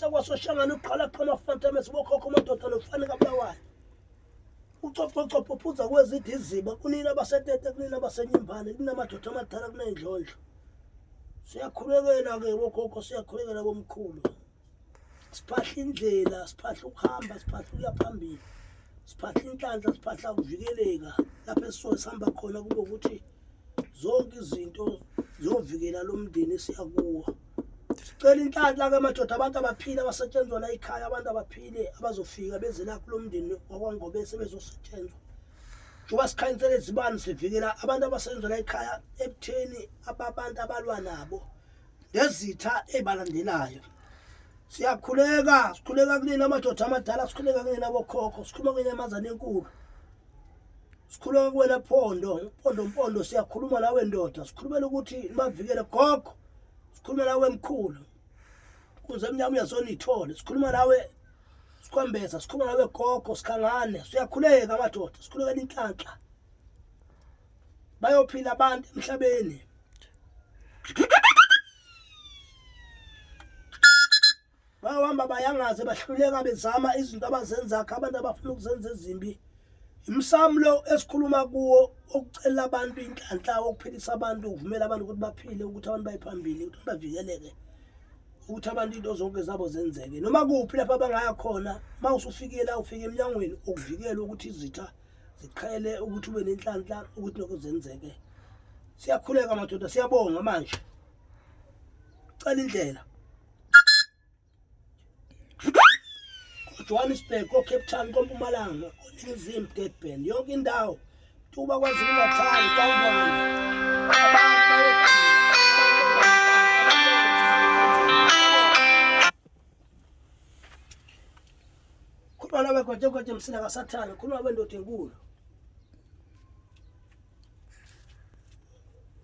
sakwaSoshangane uqhala qhama fanta mesibokhokho madoda nofani kaBulawayo. Ucophocopho phuza kwezide iziba kunini abasetete kunini abasenyimbane kunini amadoda amadala kuney'ndlondlo. Siyakhulekela-ke bokhokho siyakhulekela bomkhulu. Siphahla indlela, siphahla ukuhamba, siphahla ukuya phambili. Siphahla inhlanhla, siphahla ukuvikeleka lapho esisuke sihamba khona kube ukuthi zonke izinto ziyovikela lo mndeni esiya kuwo. Sicela inhlanhla-ke madoda abantu abaphile abasetshenzwa la ekhaya abantu abaphile abazofika beze la kulo mndeni wakwaNgobese bezosetshenzwa. Njengoba sikhanyisela izibani sivikela abantu abasebenza la ekhaya ekutheni ababantu abalwa nabo nezitha ezibalandelayo. Siyakhuleka, sikhuleka kunina amadoda amadala, sikhuleka kunina bokhokho, sikhuluma kwinyamazane enkulu. Sikhuleka kuwena Phondo, Mpondo Mpondo siyakhuluma nawe ndoda, sikhulumela ukuthi nibavikele gogo. Sikhuluma nawe mkhulu. Kuze emnyama uyazona ithole. Sikhuluma nawe sikhwembeza, sikhuluma nawe gogo, sikhangane. Siyakhuleka madoda, sikhulekela inhlanhla. Bayophila abantu emhlabeni. Bahamba bayangaze bahluleka bezama izinto abazenzakho abantu abafuna ukuzenza ezimbi. Imsamo lo esikhuluma kuwo okucela abantu inhlanhla wokuphilisa abantu ukuvumela abantu ukuthi baphile ukuthi abantu baye phambili ukuthi bavikeleke ukuthi abantu into zonke zabo zenzeke noma kuphi lapho abangaya khona uma usufikile la ufika emnyangweni ukuvikela ukuthi izitha ziqhele ukuthi ube nenhlanhla ukuthi lokho zenzeke. Siyakhuleka madoda siyabonga manje. Cela indlela. KoJohannesburg, koCape Town, koMpumalanga, koNingizimu, Durban, yonke indawo. Tuba KwaZulu Natal, KwaNgwane. Khuluma nawe gweje gweje msila kaSathane, khuluma wendoda enkulu.